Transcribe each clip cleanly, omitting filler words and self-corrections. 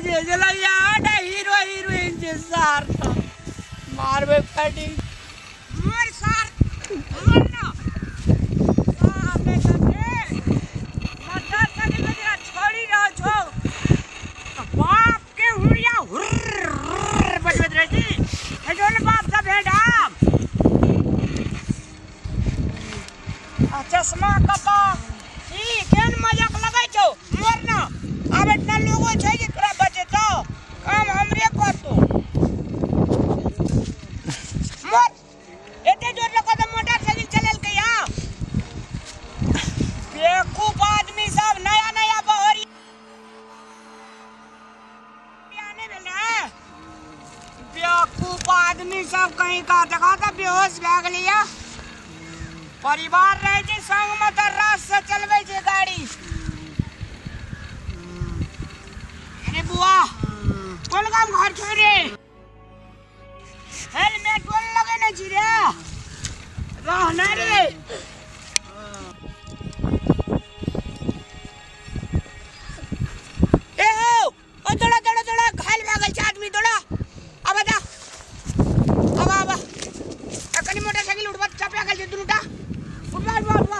छै जे लगैया आटा हीरो हीरोइन छै सार सब मारबै फाइटिंग मार सार मार ना सामने चलते मोटरसाइकिल पे जेना छोड़ी रहल छौ तऽ बाप के हुरिया हुर्र बजबैत रहै छी हेजो ने बाप सब भेंट आब आ चश्मा कपा ई केहन मजाक लगै छौ मर ना आब इतना लोगो छै जे तोरा बचेतौ काम हमरे करतौ मर एते जोर लगा तऽ मोटरसाइकिल चलेलकै या बेवकूफ आदमी सब नया नया बहरी नहि भेलै बेवकूफ आदमी सब कहीं का देखा तऽ बेहोश भए गेलैया परिवार रहै छै संगमे तऽ रास से चलबै छै गाड़ी अरे बुआ कोन गाम घर छौ रे हेलमेट कोन लगेने छी रे रह ना रे ए हो ओ दौड़ा दौड़ा दौड़ा घायल भए गेल छै आदमी दौड़ा आबा जा आबा आबा आ कनी मोटरसाइकिल उठबा चपरा गेल छै दुनूटा उठबा उठबा उठबा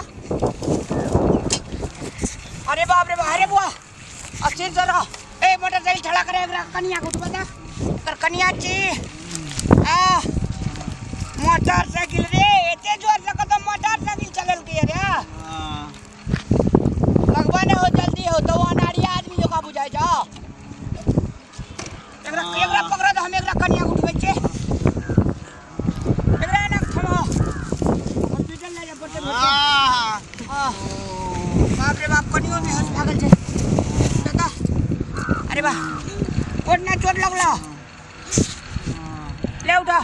अरे बाप रे बाप अरे बुआ अस्थिर से रह ए मोटरसाइकिल ठड़ा करे एकरा कनिया के उठबा दा एकर कनिया छी आ मोटरसाइकिल रे एते जोर से कतौ मोटरसाइकिल चलेलकै रे लगबा नहि हो जल्दी हो तो अनाड़िया आदमी जकाँ बुझाइ छौ एकरा एकरा पकड़ तऽ हम एकरा कनिया उठबै छियै एकरा एना थमा हॉस्पिटल लए जाय पड़तै बाप रे बाप कनियो भी हंस भागल छै दादा अरे बा कोटना चोट लगलो ले उठा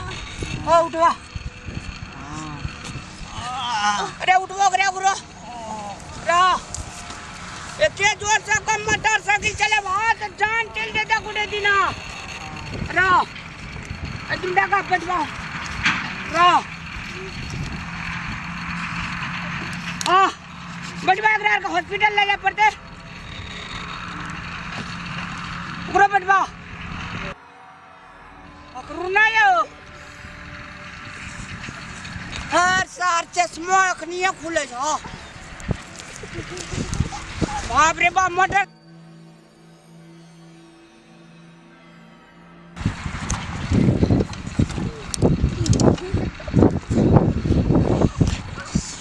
ओ उठवा अरे उठबो करे उठो रह एते जोर से कम मोटरसाइकिल चले वहां तो जान चल देता गुडे दिना रह ए दुंडा का बचवा रह हां बचवा एकरा के हॉस्पिटल ले जाए पड़ते ओकरो बचवा पकड़ू ना यौ हर सार चश्मा अखनिए खुले छौ बाप रे बाप मोटर